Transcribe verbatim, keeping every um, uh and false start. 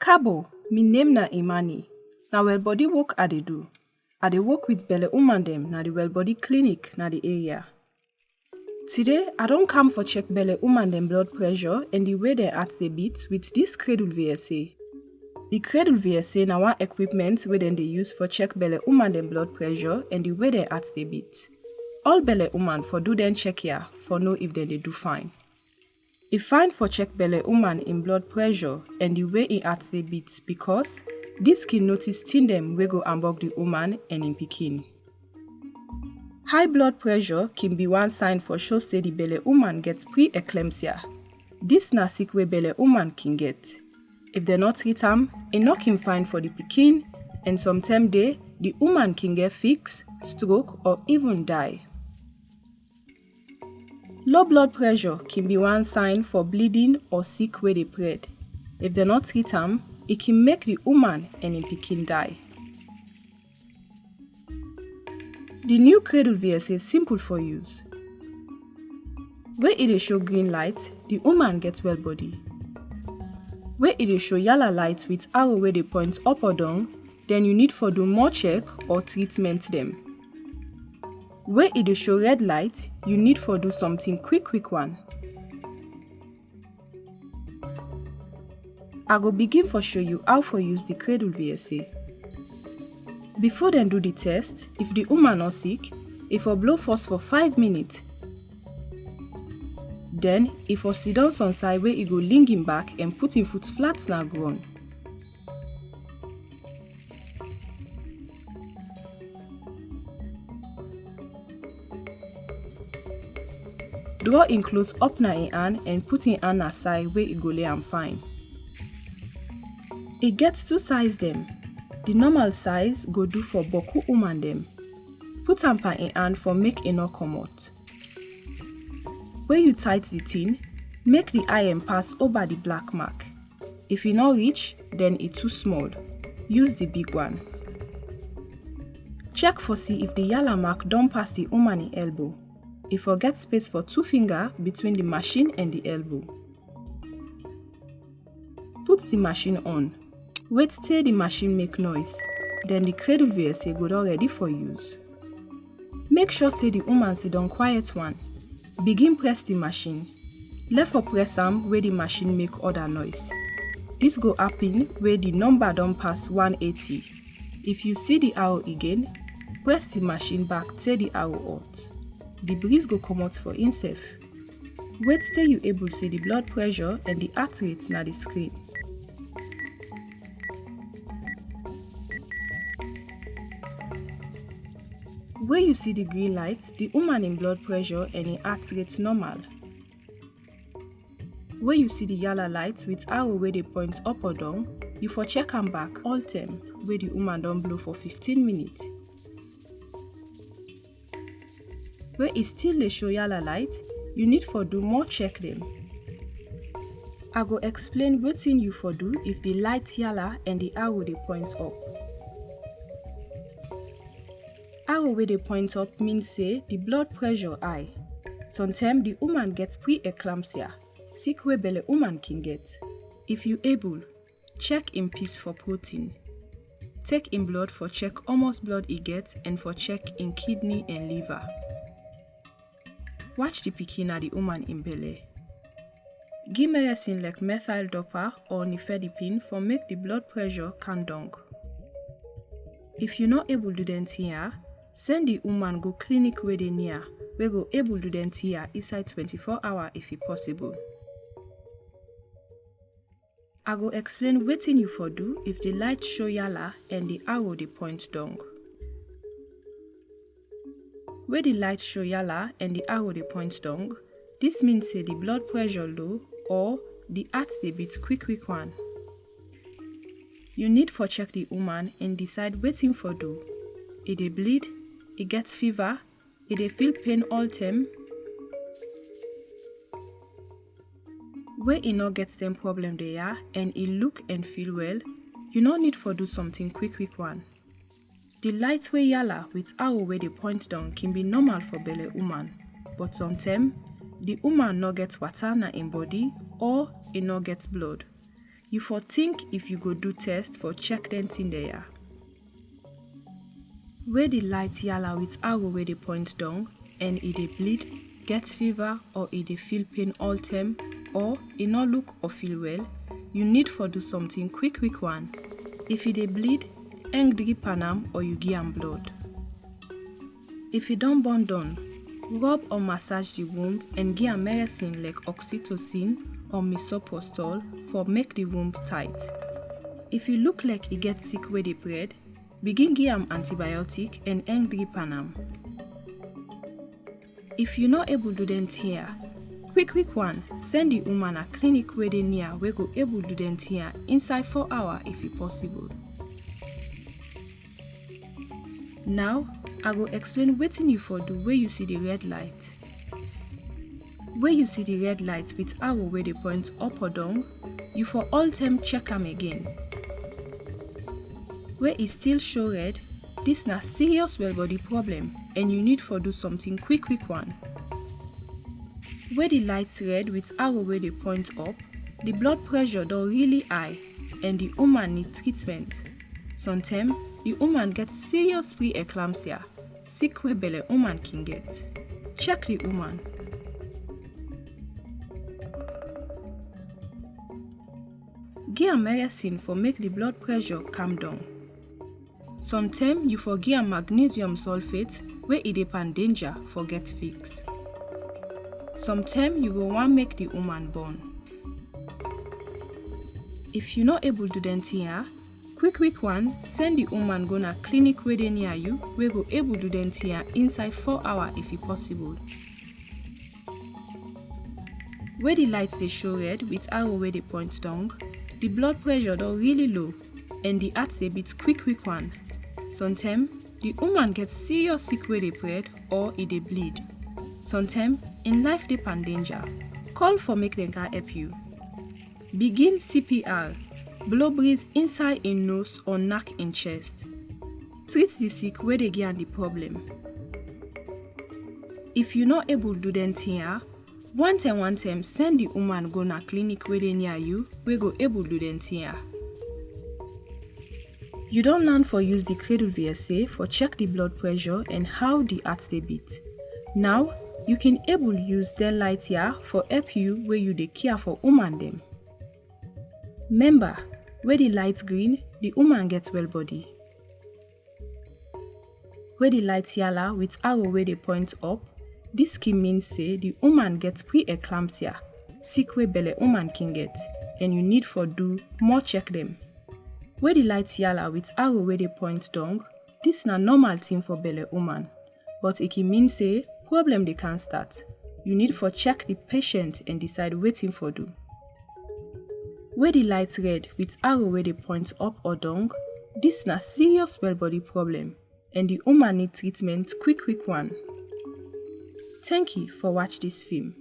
Kabo, mi name na Imani. Na well body work I dey do. I dey work with belle woman dem na the well body clinic na the area. Today, I don come for check belle woman dem blood pressure and the way dem heart dey beat with this Cradle V S A. The Cradle V S A na one equipment wey dem dey use for check belle woman dem blood pressure and the way dem heart dey beat. All belle woman for do dem check here for know if dem dey do fine. E fine for check belle woman im blood pressure and the way im heart dey beat because this can notice thing dem wey go ambog the woman and im pikin. High blood pressure can be one sign for show say the belle woman get pre-eclampsia. This na sick wey belle woman can get. If dem no treat am, e no can fine for the pikin, and sometimes dey the woman can get fix, stroke, or even die. Low blood pressure can be one sign for bleeding or sick wey dey spread. If dem no treat am, e can make the woman and im pikin die. The new Cradle V S A simple for use. Wey e dey show green light, the woman get well body. Wey e dey show yellow light with arrow wey dey point up or down, then you need for do more check or treatment dem. Wey e dey show red light, you need for do something quick quick one. I go begin for show you how for use the Cradle V S A. Before dem do the test, if the woman no sick, e for blow first for five minutes. Then, e for sit down some side wey e go lean him back and put him foot flat na ground. Draw im clothes up na im hand and put im hand na side wey e go lay am fine. E get two size dem. The normal size go do for boku woman dem. Put am pa im hand for make e no comot. When you tight the thing, make the iron pass over the black mark. If e no reach, then e too small. Use the big one. Check for see if the yellow mark don pass the woman in elbow. E for get space for two finger between the machine and the elbow. Put the machine on. Wait till the machine make noise. Then the Cradle V S A go don ready for use. Make sure say the woman sit down quiet one. Begin press the machine. Left for press am wey the machine make other noise. This go happen wey the number don pass one eighty. If you see the arrow again, press the machine back till the arrow hot. The breeze go comot for himself. Wait till you able see the blood pressure and the heart rate na the screen. Wey you see the green light, the woman in blood pressure and im heart rate normal. Wey you see the yellow light with arrow wey dey point up or down, you for check am back all time wey the woman don blow for fifteen minutes. Wey e still dey show yellow light, you need for do more check dem. I go explain wetin you for do if the light yellow and the arrow dey point up. Arrow wey dey point up mean say the blood pressure high. Sometimes the woman get pre-eclampsia, sick wey belle woman can get. If you able, check im piss for protein. Take im blood for check how much blood e get and for check im kidney and liver. Watch the pikin na the woman in belle. Give medicine like methyl dopa or nifedipine for make the blood pressure calm down. If you no able do dem thing ya, send the woman go clinic wey dey near wey go able do dem thing ya inside twenty-four hour if e possible. I go explain wetin you for do if the light show yellow and the arrow dey point down. Wey the light show yellow and the arrow dey point down, this mean say the blood pressure low or the heart dey beat quick quick one. You need for check the woman and decide wetin for do. E dey bleed, e get fever, e dey feel pain all time. Wey e no get same problem dey ya and e look and feel well, you no need for do something quick quick one. The light wey yellow with arrow wey dey point down can be normal for belle woman, but sometimes the woman no get water na im body or e no get blood. You for think if you go do test for check dem thing there. Where the light yala with arrow where they point down and e dey bleed, get fever or e dey feel pain all time, or e no look or feel well, you need for do something quick quick one. If e dey bleed, hang drip pan am or you give am blood. If e don burn down, rub or massage the wound and give am medicine like oxytocin or misoprostol for make the wound tight. If e look like e get sick wey dey bread, begin give am antibiotic and hang drip pan am. If you no able do dem here, quick quick one, send the woman a clinic wey dey near wey go able do dem here inside four hour if e possible. Now, I go explain wetin you for do wey you see the red light. Wey you see the red light with arrow wey dey point up or down, you for all time check am again. Wey e still show red, this na serious well body problem and you need for do something quick quick one. Wey the light red with arrow wey dey point up, the blood pressure don really high and the woman need treatment. Sometimes, the woman get serious pre-eclampsia, sick wey belle woman can get. Check the woman. Give am medicine for make the blood pressure calm down. Sometimes you for give am magnesium sulfate wey e dey pan danger for get fix. Sometimes you go wan make the woman born. If you no able do dem thing, ah, quick quick one, send the woman go na clinic wey dey near you wey go able do dem thing, ah, inside four hour if e possible. Wey the light dey show red with arrow wey dey point down, the blood pressure don really low and the heart dey beat quick quick one. Sometimes, the woman get serious sick wey dey bread or e dey bleed. Sometimes, in life dey pan danger. Call for make dem can help you. Begin C P R, blow breeze inside in nose or knack in chest. Treat the sick wey dey give am the problem. If you no able do dem thing, ah, one time one time send the woman go na clinic wey dey near you wey go able do dem thing, ah. You don learn for use the Cradle V S A for check the blood pressure and how the heart dey beat. Now, you can able use dem light here for help you wey you dey care for woman dem. Member, wey the light green, the woman get well body. Wey the light yala with arrow wey dey point up, this can mean say the woman get pre-eclampsia, sick wey belle woman can get, and you need for do more check dem. Wey the light yala with arrow wey dey point down, this na normal thing for belle woman, but e can mean say problem dey can start. You need for check the patient and decide wetin for do. Wey the light red with arrow wey dey point up or down, this na serious well body problem and the woman need treatment quick quick one. Thank you for watch this film.